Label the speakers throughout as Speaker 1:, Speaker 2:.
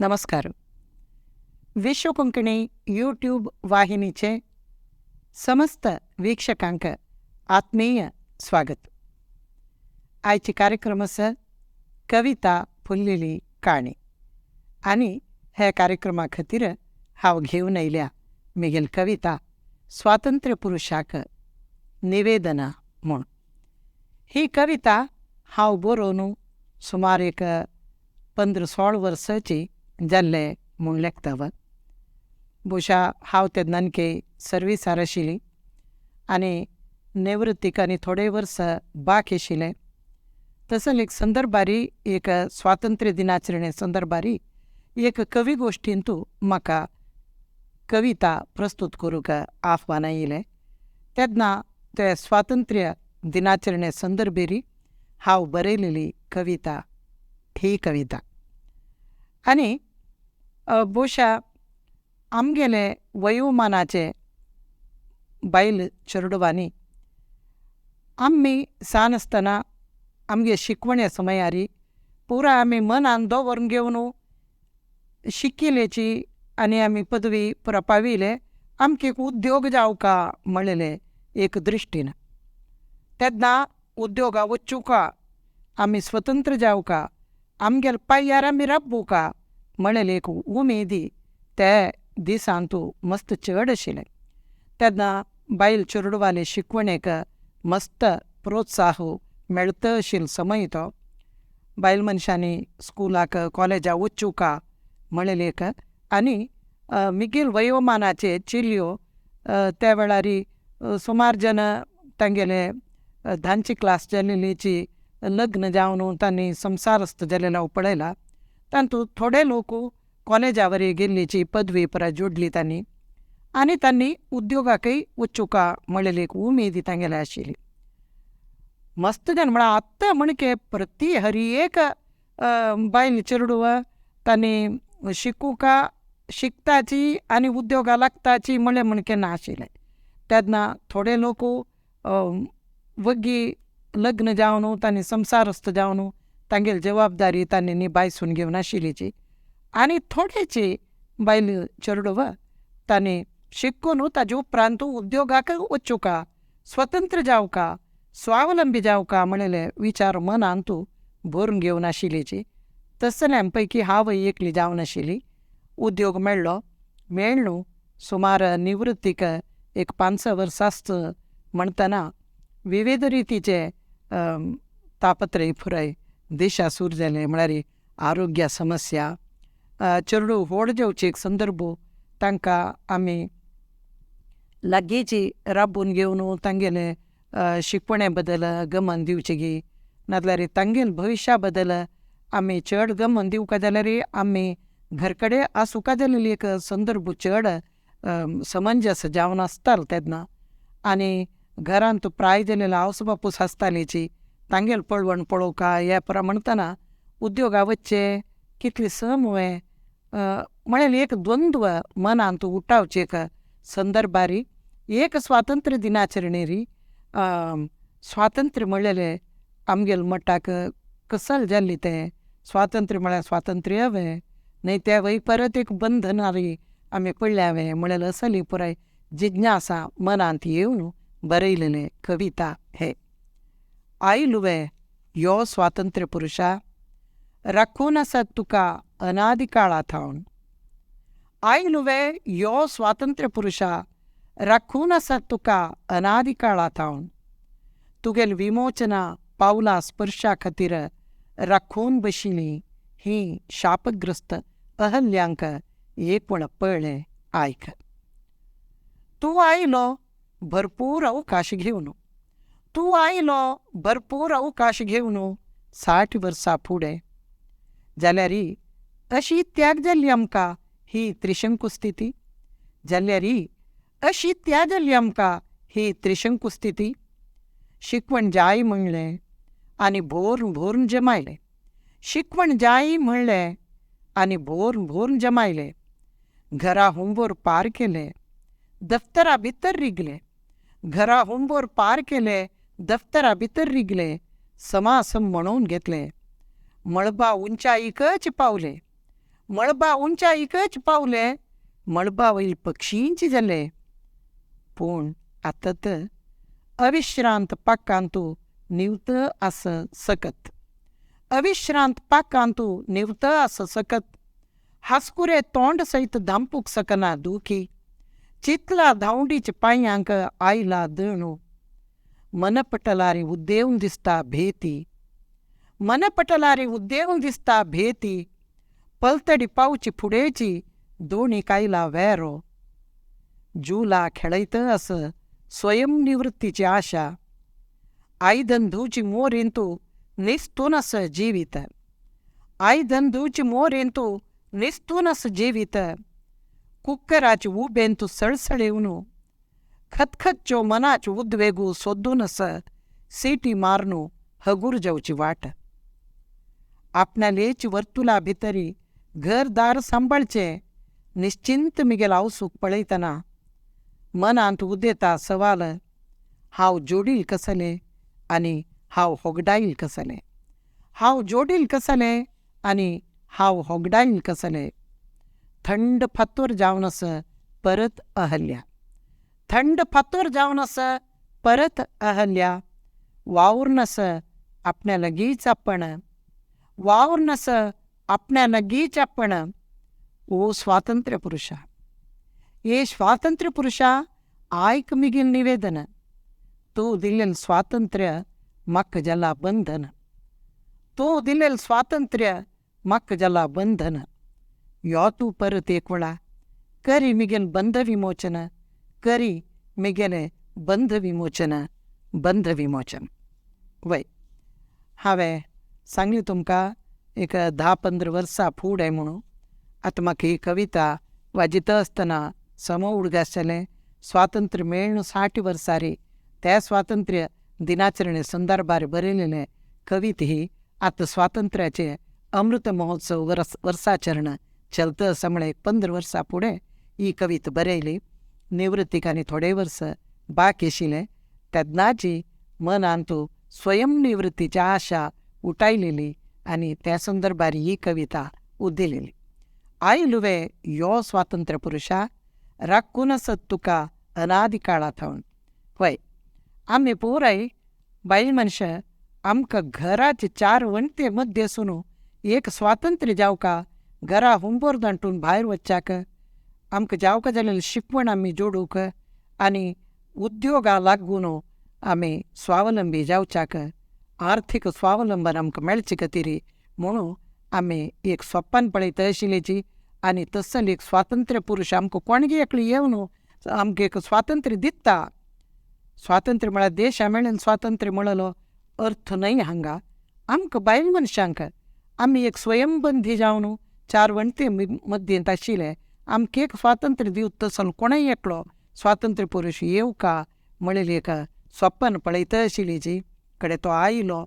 Speaker 1: नमस्कार. विश्व कोंकणी यूट्यूब वाहिनीचे समस्त वीक्षकांक आत्मीय स्वागत. आयचे कार्यक्रम आसा कविता फुल्लेली काणी आनी ह्या कार्यक्रमा खातीर हांव घेवन आयल्या म्हगेली कविता स्वातंत्र्य पुरुशाक निवेदना म्हूण. ही कविता हांव बरोवन सुमार एक 15-16 वर्सांची जाल्ले म्हूण लेखता. भोवशा हांव तेन्ना आणखी सर्विसार आशिल्ली आनी निवृत्तीक आनी थोडे वर्सां बाकी आशिल्लें. तसो एक संदर्भारी एक स्वातंत्र्य दिनाचरणे संदर्भारी एक कवी गोश्टींतू म्हाका कविता प्रस्तूत करूंक आव्हान आयिल्लें. तेन्ना ते स्वातंत्र्य दिनाचरणे संदर्भेरी हांव बरयलेली कविता ही कविता. आनी भोवशा आमगेले वयोमानाचे बायल चेडवांनी आमी सान आसतना आमगे शिकवणे समयारी पुराय आमी मनान दवरून घेवन शिकिल्ल्याची आनी आमी पदवी पुरा पाविल्ले आमकां एक उद्योग जावका म्हणलेले एक दृश्टीन. तेन्ना उद्योगा वचुका, आमी स्वतंत्र जावका, आमगेले पांयार आमी राबुका म्हणलेली एक उमेदी ते दिसांतू मस्त चड आशिल्लें. तेन्ना बायल चेडवाले शिकवणेक मस्त प्रोत्साह मेळता आशिल्लो समय तो. बायल मनशांनी स्कुलाक कॉलेजाक वचुका म्हणलेली एक आनी मिगेल वयोमानाचे चलयो त्या वेळारी सुमार जन तांगेले धांची क्लास जाल्लेची लग्न जावन तांणी संवसारस्थ जाल्लेलो हांव पळयला. तातूंत थोडे लोक कॉलेजा वरी गेल्लीची पदवी पुराय जोडली तांणी आनी तांणी उद्योगाकय वचुका म्हणलेली एक उमेदी तांगेली आशिल्ली. मस्त जन म्हळ्यार आतां म्हणके प्रति हर एक बायल चेडूं तांणी शिकुका शिकताची आनी उद्योगा लागताची म्हणलें म्हणके नाशिल्लें. तेन्ना थोडे लोक वग्गी लग्न जावन तांणी संवसारस्थ जावन तांगेली जबाबदारी तांणी निभायसून घेवन आशिल्लीची आनी थोडेची बायल चेडवां तांणी शिकून ताजे उपरांत उद्योगाक वचुका, स्वतंत्र जावका, स्वावलंबी जावका म्हणलेले विचार मनांत भरून घेवन आशिल्लीची. तसल्यां पैकी हांव एकली जावन आशिल्ली. उद्योग मेळ्ळो, मेळ्ळो सुमार निवृत्तीक एक 5-6 वर्सां आसत म्हणटना विविध रितीचे तापत्रय पुराय दिशा सूर जाले. म्हळ्यार आरोग्य समस्या, चेडूं व्हड जावचे एक संदर्भ तांकां आमी लागींची राबून घेवन तांगेले शिकवणे बद्दल गमन दिवचें गी, नाजाल्यार तांगेले भविश्या बद्दल आमी चड गमन दिवका जाल्यार आमी घर कडेन आसुका जाल्ली एक संदर्भ चड समंजस जावन आसतालो तेन्ना. आनी घरांत प्राय जाल्ले आवस बापूस आसतालीची तांगेले पळवण पळोवका हे पुरा म्हणटना उद्योगा वचचें कितले सम वे म्हणल्यार एक द्वंद्व मनांत उठावचें एक संदर्भारी एक स्वातंत्र्य दिनाचरणेरी स्वातंत्र्य म्हणलेलें आमगेले मठाक कसल जाल्ली तें स्वातंत्र्य म्हळ्यार स्वातंत्र्य वे न्हय तें वय परत एक बंधनारी आमी पडल्या वे म्हणल्यार असली पुराय जिज्ञासा मनांत येवन बरयलेले कविता हे. आयलो वे यो स्वातंत्र्य पुरुशा, राखून आसात तुका अनादी काळा थावन. आयलो वे यो स्वातंत्र्य पुरुशा, राखून आसात तुका अनादी काळा थावन. तुगेल विमोचना पावला स्पर्शा खातीर राखून बशिल्ली ही शापग्रस्त अहल्यांक एकवण पळ्ळें आयक. तूं आयलो भरपूर अवकाश घेवन, तूं आयलो भरपूर अवकाश घेवन 60 वर्सां फुडें. जाल्यार अशी त्याग जाल्ली आमकां ही त्रिशंकू स्थिती, जाल्यार अशी त्याग जाल्ली आमकां ही त्रिशंकू स्थिती. शिकवण जाय म्हणलें आनी भोरून भोरून जमायलें, शिकवण जाय म्हणलें आनी भोरून भोरून जमायलें. घरा हुंबोर पार केलें, दफ्तरा भितर रिगलें, घरा हुंबोर पार केलें, दफ्तरा भितर रिगलें, समासम म्हणोवन घेतलें. मळबा उंचाईकच पावलें, मळबा उंचाईकच पावले, मळबा वयल पक्षींचे जाले. पूण आतां अविश्रांत पाकांतू निवत आस सकत, अविश्रांत पाकांतू निवत आस सकत. हासकुरे तोंड सयत धांपूक सकना दुखी, चितला धांवडीच पांयांक आयला दणू. मनपटलारी उद्देवन दिसता भेती, मनपटलारी उद्देवन दिसता भेती. पलतडी पावची फुडेची दोणी कायला वेरो. जुला खेळयत आस स्वयं निवृत्तीची आशा, आयदन धुवची मोरेंतू निस्तून आस जिवीत, आयदन धुवची मोरेंतू निस्तून आस जिवीत. कुकराचे उबेंतू सळसळेवन खतखतच्यो मनाचे उद्वेगू सोदून आस सिटी मारनू हगूर जावची वाट. आपणालेच वर्तुला भितरी घरदार सांबाळचें निश्चिंत मिगेल आवसूक पळयतना मनांत उदेता सवाल, हांव जोडील कसलें आनी हांव होगडायल कसलें, हांव जोडील कसलें आनी हांव होगडायल कसलें. थंड फातोर जावन आस परत अहल्या, थंड फातोर जावन आस परत अहल्या. वावर आस आपण्या लागींच आपण, वावर आस आपण्या लागींच आपण. ओ स्वातंत्र्य पुरुषा, हे स्वातंत्र्य पुरुषा, आयक मिगेल निवेदन. तूं दिलेलें स्वातंत्र्य म्हाका जाला बंधन, तूं दिलेलें स्वातंत्र्य म्हाका जाला बंधन. यो तूं परत एक वेळा करी मिगेल बंध विमोचन, करी मिगेलें बंध विमोचन, बंध विमोचन. वय हांवें सांगली तुमकां एक 10-15 वर्सां फुडें म्हणून. आतां म्हाका ही कविता वाजयता आसतना सम उडगास जालें. स्वातंत्र्य मेळ्ळें 60 वर्सां त्या स्वातंत्र्य दिनाचरणे संदर्भार बरयलेलें कविता ही. आतां स्वातंत्र्याचें अमृत महोत्सव वर्साचरण चलता आसा म्हळ्यार एक 15 वर्सां फुडें ही कविता बरयली. निवृत्तीक आनी थोडे वर्स बाकी आशिल्लें तेन्नाची मनांत स्वयं निवृत्तीची आशा उठायलेली आनी त्या संदर्भार ही कविता उद्दिलेली. आयलुवे यो स्वातंत्र्य पुरुषा, राखून आसत तुका अनादी काळा थावन. वय आमी पुराय बायल मनशां आमकां घराचे 4 वणटे मध्य आसून एक स्वातंत्र्य जावका, घरा हुंबोर दांटून भायर वच्चाक आमकां जावका जाल्यार शिकवण आमी जोडूंक आनी उद्योगा लागून आमी स्वावलंबी जावच्याक, आर्थीक स्वावलंबन आमकां मेळचे खातीर म्हणून आमी एक सोपान पळयता आशिल्ल्याची. आनी तसले एक स्वातंत्र्य पुरुश आमकां कोणगी एकलो येवन आमकां एक स्वातंत्र्य दिता. स्वातंत्र्य म्हळ्यार देशा मेळून स्वातंत्र्य म्हणलो अर्थ न्हय हांगा. आमकां बायल मनशांक आमी एक स्वयंबंदी जावन 4 वणटी मध्येंत आशिल्ले आमकां एक स्वातंत्र्य दिवता तसलो कोणूय एकलो स्वातंत्र्य पुरुश येवका म्हणलेली एक सपन पळयता आशिल्ल्याची कडेन तो आयलो.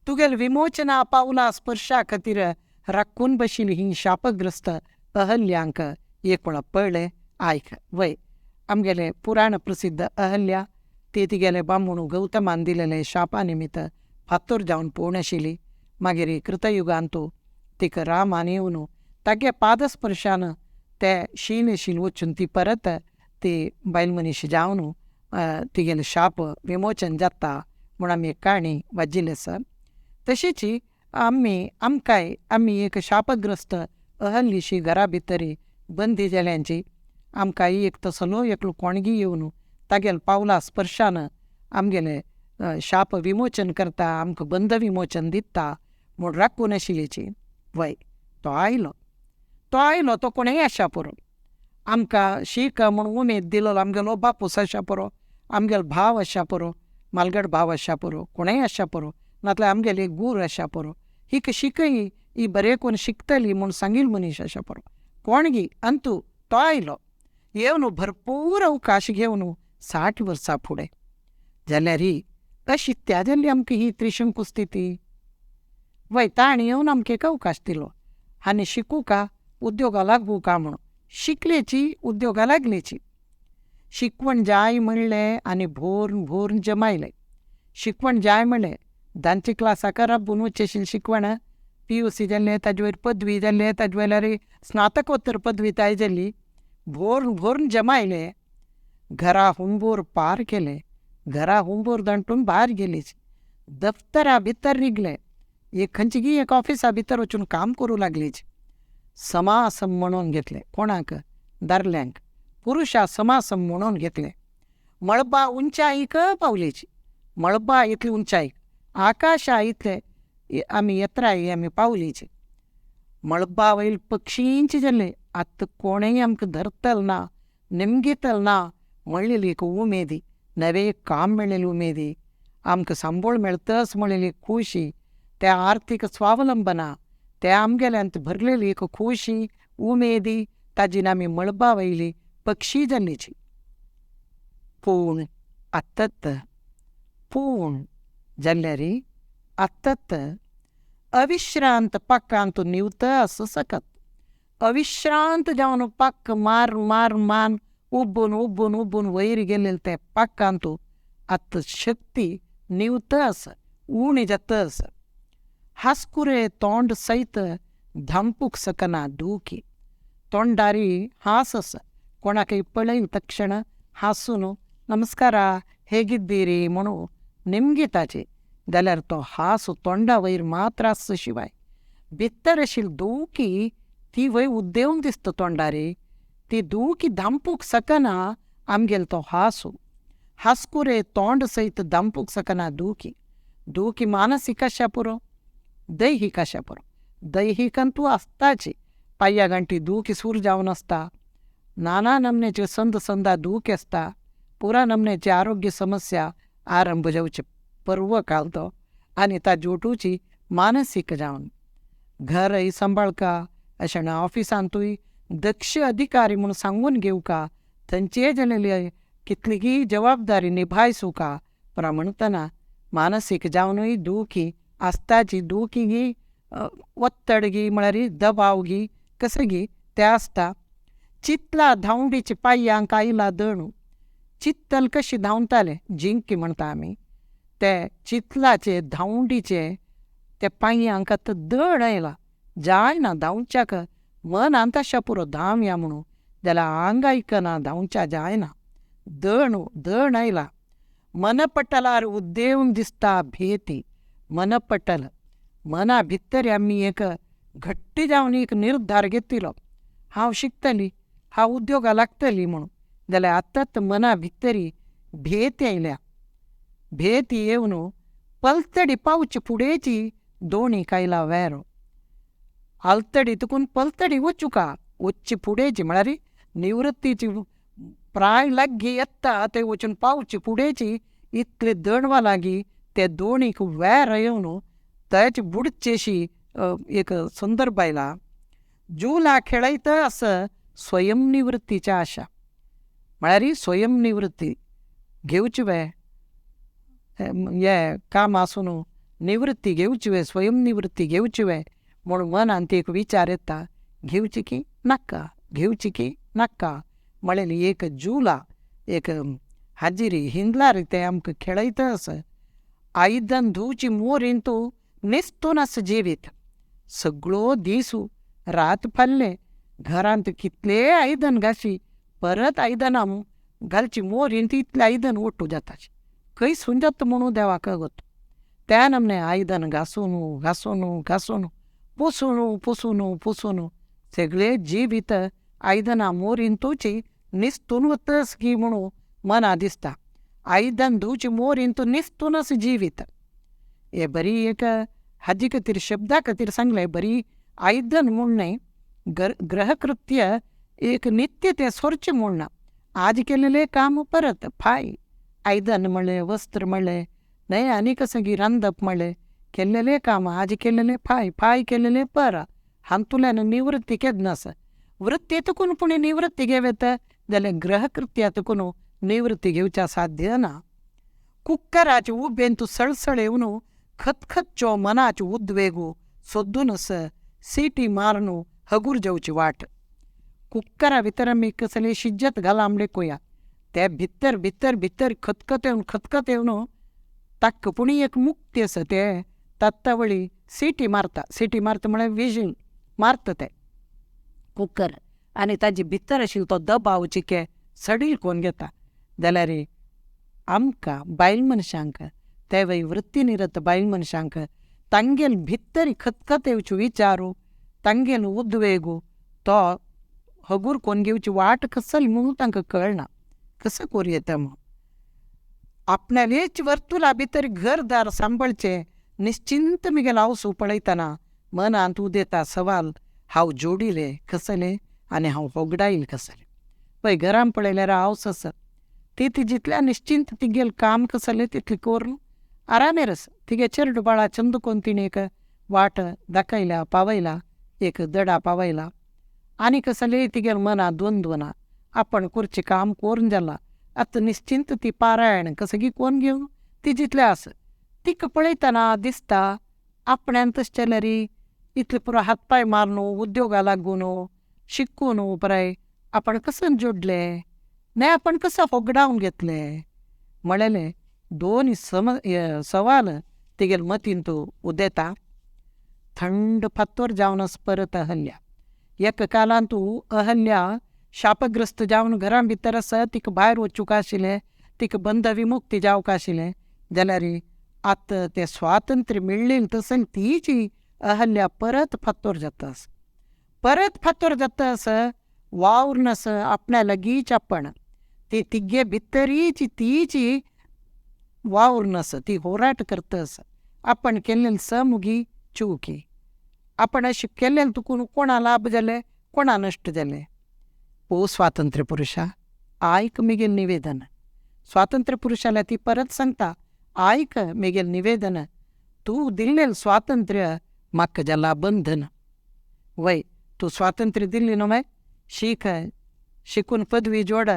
Speaker 1: तुगेले विमोचना पावला स्पर्शा खातीर राखून बशिल्ली ही शापग्रस्त अहल्यांक एक वेळा पळ्ळें. आयक वय आमगेले पुराण प्रसिद्ध अहल्या ती तिगेले बामूण गौतमान दिलेले शापा निमित्त फातोर जावन पोवण आशिल्ली. मागीर कृतयुगांतू तिका रामान येवन तागे पादस्पर्शान ते शील शील वचून ती परत ती बायल मनीस जावन तिगेले शाप विमोचन जाता म्हूण आमी एक काणी वाजिल्ली आसा. तशीच आमी आमकांय आमी एक शापग्रस्त अहल्लीशी घरा भितरी बंदी जाल्यांची आमकांय एक तसलो एकलो कोणगी येवन तागेले पावला स्पर्शान आमगेले शाप विमोचन करता, आमकां बंध विमोचन दिता म्हूण राखून आशिल्ल्याची. वय तो आयलो, तो आयलो तो कोणेय आशा पुरो आमकां शीक म्हूण उमेद दिलो. आमगेलो बापूस आशा पुरो, आमगेलो भाव आशा पुरो, मालगड भाव आशा पुरो, कोणेय आशा पुरो, नातल्यार आमगेली गूर आशा पुरो, ही शिकय ही बरें कोण शिकतली म्हूण सांगील मनीस आशा पुरो कोणगी. अंतू तो आयलो येवन भरपूर अवकाश घेवन 60 वर्सां फुडें जाल्यार ही अशी त्या जाल्ली आमकां ही त्रिशंकू स्थिती. वय ताणें येवन आमकां एक अवकाश दिलो आनी शिकूं का उद्योगा लागू का म्हणून. शिकलेची उद्योगा लागलेची, शिकवण जाय म्हणलें आनी भोरून भोरून जमायलें. शिकवण जाय म्हणलें धांचे क्लासाक राबून वचेशील शिकवण PUC जाल्लें, ताजे वयर पदवी जाल्लें, ताजे वयल्यार स्नातकोत्तर पदवी ताय जाली. भोरून भोरून जमायलें, घरा हुंबूर पार केलें, घरा हुंबूर दांटून भायर गेलीच, दफ्तरा भितर रिगलें, एक खंयची एक ऑफिसा भितर वचून काम करूं लागलीच. समासम म्हणून घेतलें कोणाक? दादल्यांक. पुरुशा समासम म्हणून घेतलें. मळबा उंचाईक पावलीची, मळबा इतली उंचाईक, आकाशा इतले आमी येत्राय आमी पावलीची. मळबा वयल पक्षींचे जाल्ले, आतां कोणेय आमकां धरतल ना, निमगितल ना म्हणलेली एक उमेदी, नवें काम मेळ्ळेली उमेदी, आमकां सांबोळ मेळतच म्हणलेली खुशी, त्या आर्थीक स्वावलंबना, त्या आमगेल्यांत भरलेली एक खुशी उमेदी, ताजीन आमी मळबा वयली पक्षी जाल्लीची. पूण आत्तत पूण जाल्यार आत्तत अविश्रांत पाकांत निवत आसूं सकत. अविश्रांत जावन पाक मार मार मार उबून उबून उबून वयर गेलेले ते पाकांत आतां शक्ती निवत आसा, उणी जाता आसा. हांसकुरें तोंड सयत धांपूंक शकना दुखी. तोंडारी हांस आसा, कोणाकय पळयन तक्षण हांसून नमस्कारा हेगिद्दीरी म्हणून निमगिताची, जाल्यार तो हांस तोंडा वयर मात्र आसता शिवाय भितर आशिल्ली दुखी ती वय उद्देवन दिसता तोंडारी, ती दुखी धांपूंक शकना आमगेलो तो हांसू. हांसकुरें तोंड सयत धांपूंक शकना दुखी. दुखी मानसीक आशा पुरो, दैहीक आशा पुरो. दैहीकांतू आसताची, पांया गांठी दुखी सूर जावन आसता, नाना नमन्याचे संद संदा दुखी आसता, पुरा नमन्याची आरोग्य समस्या आरंभ जावचे पर्वकाल तो, आनी ताजी ओटूची मानसीक जावन घरय सांबाळका, अशें ऑफिसांतूय दक्ष अधिकारी म्हूण सांगून घेवका, थंयचेय जालेली कितलीगी जबाबदारी निभायसुका. पुरा म्हणटना मानसीक जावनूय दुखी आसताची, दुखी गी ಒತ್ತಡ ಗಿ म्हळ्यार दबाव गी कशें गी तें आसता. चितला धांवडीचे पांयांक आयला दणू. चित्तल कशी धांवताले जिंकी म्हणटा आमी, ते चितलाचे धांवडीचे ते पांयांक आतां दण आयला, जायना धांवच्याक, मनांत आशा पुरो धांवया म्हणून, जाल्यार आंग आयकना, धांवच्या जायना, दण दण आयला. मनपटलार उद्देवन दिसता भेती. मनपटल मना भितर आमी एक घट्ट जावन एक निर्धार घेतिलो, हांव शिकतली, हांव उद्योगा लागतली म्हणून, जाल्यार आतांच मना भितरी भेती आयल्या. भेती येवन पलतडी पावचे फुडेंची दोणी कायला वेरो. आलतडी तुकून पलतडी वचुका, वच्चे फुडेंची म्हळ्यार निवृत्तीची प्राय लागीं येता थंय वचून पावचे फुडेंची इतले दणवा लागीं ते दोणीक वेर येवन ताची बुडचेशी एक संदर्भ आयला. जुला खेळयत आसा स्वयंनिवृत्तीची आशा, म्हळ्यार स्वयंनिवृत्ती घेवची वे, हे काम आसून निवृत्ती घेवची वे, स्वयंनिवृत्ती घेवची वे म्हूण मनांत एक विचार येता, घेवची की नाका, घेवची की नाका म्हणलेली एक जुला एक हाजिरी हिंदलार तें आमकां खेळयत आसा. आयदन धुवची मोरीन तूं निस्तून आसा जिवीत, सगळो दीस रात फाल्ले घरांत कितलेय आयदन घाशी, परत आयदनां घालची मोरीन ती इतलें आयदन ओटू जाता, खंय सून जाता म्हणून देवाक अगत. त्या नमने आयदन घासून घासून घासून पुसून पुसून पुसून सगळे जिवीत आयदनां मोरीन तुची निस्तून वतस की म्हणून मना दिसता. आयदन धुवची मोरीन तूं निस्तून आसा जिवीत. हे बरी एक हाजी खातीर शब्दा खातीर सांगलें, बरी आयदन म्हूण न्हय, ग्रहकृत्य एक नित्य तें सोरचें म्हूण ना, आज केलेलें काम परत फाय आयदन म्हणलें, वस्त्र म्हणलें न्हय, आनी कशें गी रांदप म्हणलें, केल्लेलें काम आज केल्लेलें फाय, फाय केल्लेलें पर, हातूंतल्यान निवृत्ती केन्ना आसा. वृत्ती तुकून पूण निवृत्ती घेवं येता जाल्यार ग्रहकृत्या तुकून निवृत्ती घेवच्या साध्य ना. कुकराचे उबेन तूं सळसळ येवन खतखतचो मनाचो उद्वेगू सोदून सिटी मारून हगूर जावची वाट. कुकरा भितर आमी कसली शिजत घाला आमले कोया, ते भितर भितर भितर खतखत येवन खतखत येवन ताका पूण एक मुक्ती आसा, ते तात्तावळी सिटी मारता. सिटी मारता म्हळ्यार विजील मारता तें कुकर आनी ताजे भितर आशिल्लो तो दबाव चिके सडील कोन्न घेता. जाल्यार आमकां बायल मनशांक तेवय वृत्तीनिरत बायल मनशांक तांगेल भितर खतखत येवचे विचारू, तांगेल उद्वेगू तो हगूर कोन्न घेवची वाट कसली म्हणून तांकां कळना, कसो करूं येता म्हूण. आपणालेच वर्तुला भितर घरदार सांबाळचें निश्चिंत मिगेल आवसू पळयतना मनांत उदेता सवाल, हांव जोडिलें कसलें आनी हांव होगडायल कसलें. पळय घरान पळयल्यार आवस आसा ती ती जितल्या निश्चिंत तिगेल काम कसलें तितलें करून आरामेर आसा. तिगे चेरडू बाळा चंद कोन्न तिणें एक वाट दाखयल्या पावयला, एक दडा पावयला आनी कसलें तिगेल मनां द्वंद्व ना. आपण करचें काम करून जाला आतां निश्चिंत ती पारायण कसगी कोन्न घेवन ती जितलें आसा. तिका पळयतना दिसता आपण्यान तशें केल्यार इतले पुरो हातपांय मारून उद्योगा लागून शिकून पराय आपण कसं जोडलें न्हय, आपण कसं होगडावन घेतलें म्हणलें दोन सवाल तिगेल मतींत उदेता. थंड फातोर जावन आसा परत अहल्या. एका कालांत अहल्या शापग्रस्त जावन घरां भितर आसा, तिका भायर वचूंक आशिल्लें, तिका बंध विमुक्ती जावंक आशिल्लें. जाल्यार आतां तें स्वातंत्र्य मेळ्ळें तसलें तीची अहल्या परत फातोर जाता आसा. परत फातोर जाता आसा, वावर आसा आपणा लागींच आपण ती तिगे भितरीची तीची वावर आसा, ती होराट करता आसा. आपण केल्लें समुगी चुकी, आपण अशें केल्लें तुकून कोणा लाभ जालें कोणा नश्ट जालें. ओ स्वातंत्र्य पुरुशा आयक मिगेल निवेदन. स्वातंत्र्य पुरुशाला ती परत सांगता, आयक मिगेल निवेदन, तूं दिल्लें स्वातंत्र्य म्हाका जाला बंधन. वय तूं स्वातंत्र्य दिल्ली न्हय, शीक शिकून पदवी जोड,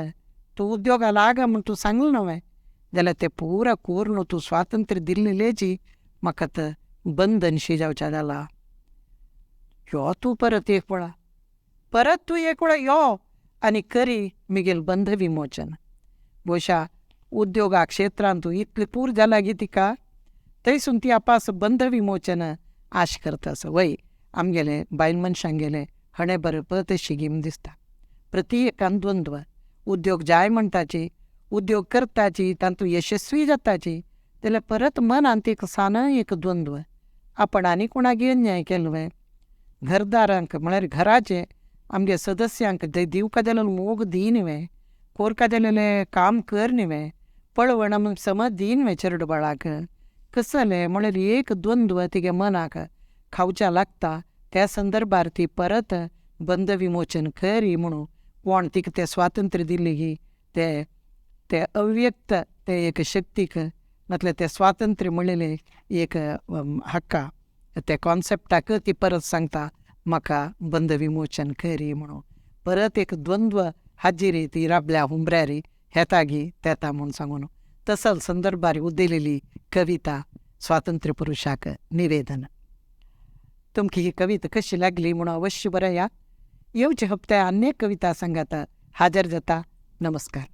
Speaker 1: तूं उद्योगा लाग म्हूण तूं सांगलें न्हय, जाल्यार तें पुरा करून तूं स्वातंत्र्य दिल्लेची म्हाका आतां बंधनशी जावचें जाला. यो तूं परत एक वेळा, परत तूं एक वेळा यो आनी करी मिगेल बंध विमोचन. भोवशा उद्योगा क्षेत्रांत तूं इतली पूर जाला गी तिका थंयसून ती आपास बंध विमोचन आश करता आसा. वय आमगेले बायल मनशांगेले हणे बरोबर तशी गीम दिसता. प्रति एकान द्वंद्व, उद्योग जाय म्हणटाची, उद्योग करताची, तातूंत यशस्वी जाताची, जाल्यार परत मनांत एक सान एक द्वंद्व, आपण आनी कोणाक अन्याय केलो वे. घरदारांक म्हळ्यार घराचे आमगे सदस्यांक दिवका जाल्यार मोग दी न्हय, कोरका जालेलें काम कर न्हय, पळवण म्हूण समज दी न्हय चेरडू बाळाक, कसलें म्हळ्यार एक द्वंद्व तिगे मनाक खावच्या लागता. त्या संदर्भार ती परत बंध विमोचन करी म्हणून कोण तिका तें स्वातंत्र्य दिल्लें गी ते ते अव्यक्त ते एक शक्तीक म्हटल्यार तें स्वातंत्र्य म्हणलेलें एक हक्का त्या कॉन्सेप्टाक ती परत सांगता म्हाका बंध विमोचन करी म्हणून. परत एक द्वंद्व हाजिरी ती राबल्या हुंबऱ्यारी हेतागी तेता म्हूण सांगून तसल संदर्भार उदेलेली कविता स्वातंत्र्य पुरुशाक निवेदन. तुमकां ही कविता कशी लागली म्हणून अवश्य बरया. येवचे हप्ते आनी कविता सांगात हाजर जाता. नमस्कार.